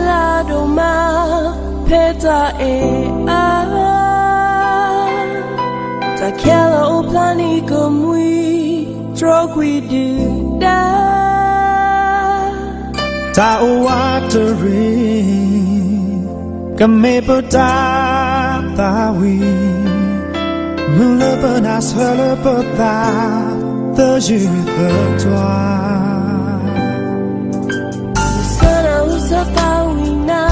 တၢ်ဒိၣ်မး ဖဲတၢ်အဲၣ်အါ, တၢ်ခဲလၢာ်အိၣ်ဖျါန့ၢ်ကမှံ, တြီကွံာ်ဒုၣ်ဒါ, တၢ်အိၣ်ဝးတရံး ကမ့ၢ်ပတၢ်သးဝံၣ်, မုၢ်လၢပနၢ်ဆၢလၢပသး သယုၢ်သတွၤ ယဆၢနၢ်ဟူဆၢသးဝံၣ်နၤ,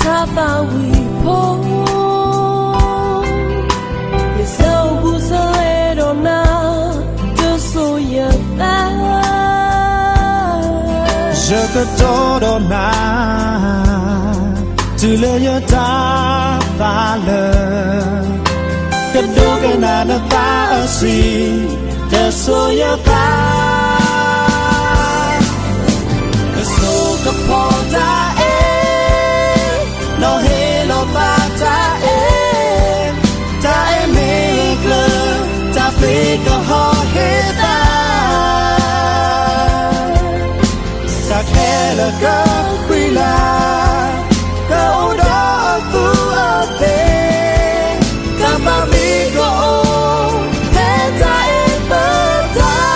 တၢ်သးဝံၣ်ဖိ, ယဆၢအိၣ်ဘူးဆၢလဲၤဒီးနၤ, တစိာ်ယသး, ယကတီၤဒီးနၤ တုၤလၢယတၢ်သးလၢာ်, ကဒိကနၣ်နသးအစံး, တစိာ်ယသး, ကစိာ်ကဖီတၢ်အဲၣ်, နီၢ်ဟ့ၣ်လီၤဘၣ်တၢ်အဲၣ်, တၢ်အဲၣ်မ့ၢ်ဂၢၢ်ကျၢၤ, တၢ်သ့ကဟီဟ့သး တၢ်ခဲလၢာ်ကဃံလၤ, ကအိၣ်ဒီးအသူအသ့, တၢ်သးမံကအိၣ်, ဖဲတၢ်အဲၣ်ပတၢ်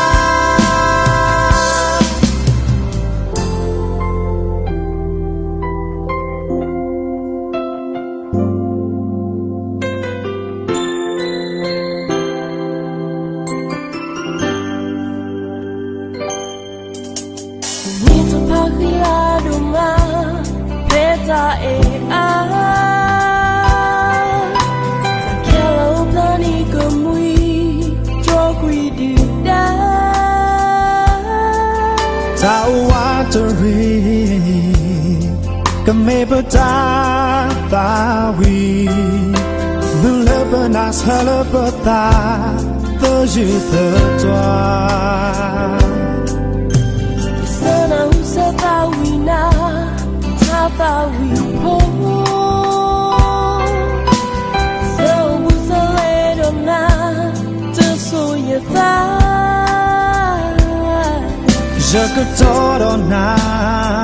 မ့ၢ်တဖၣ်ဃံလၤဒိၣ်မး, ဖဲတၢ်အဲၣ်အါ, တၢ်ခဲလၢာ်အိၣ်ဖျါန့ၢ်ကမှံ, တြီကွံာ်ဒုၣ်ဒါ, တၢ်အိၣ်ဝးတရံး ကမ့ၢ်ပတၢ်သးဝံၣ်, မုၢ်လၢပနၢ်ဆၢလၢပသး သယုၢ်သတွၤ, ယဆၢနၢ်ဟူဆၢသးဝံၣ်နၤ, တၢ်သးဝံၣ်ဖိ, ယဆၢအိၣ်ဘူးဆၢလဲၤဒီးနၤ, တစိာ်ယသး, ယကတီၤဒီးနၤ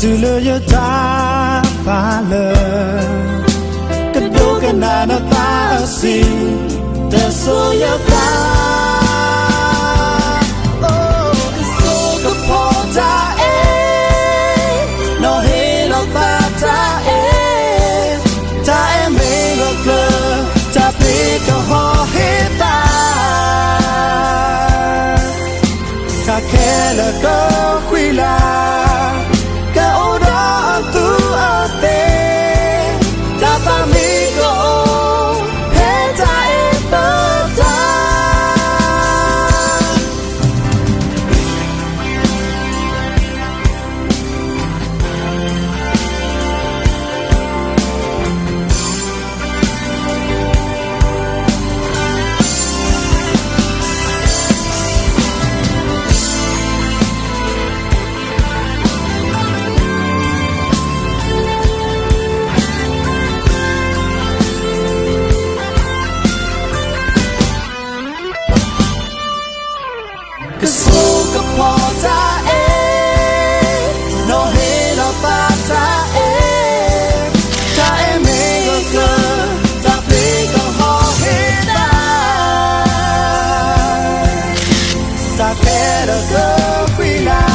တုၤလၢယတၢ်သးလၢာ်, ကဒိကနၣ်နသးအစံး, တစိာ်ယသး, ကစိာ်ကဖီတၢ်အဲၣ်, နီၢ်ဟ့ၣ်လီၤဘၣ်တၢ်အဲၣ်, တၢ်အဲၣ်မ့ၢ်ဂၢၢ်ကျၢၤ, တၢ်သ့ကဟီဟ့သး တၢ်ခဲလၢာ်ကဃံလၤ, ကအိၣ်ဒီးအသူအသ့, တၢ်သးမံကအိၣ်, ဖဲတၢ်အဲၣ်ပတၢ် ကစိာ်ကဖီတၢ်အဲၣ်, နီၢ်ဟ့ၣ်လီၤဘၣ်တၢ်အဲၣ်, တၢ်အဲၣ်မ့ၢ်ဂၢၢ်ကျၢၤ, တၢ်သ့ကဟီဟ့သး, တၢ်ခဲလၢာ်ကဃံလၤ,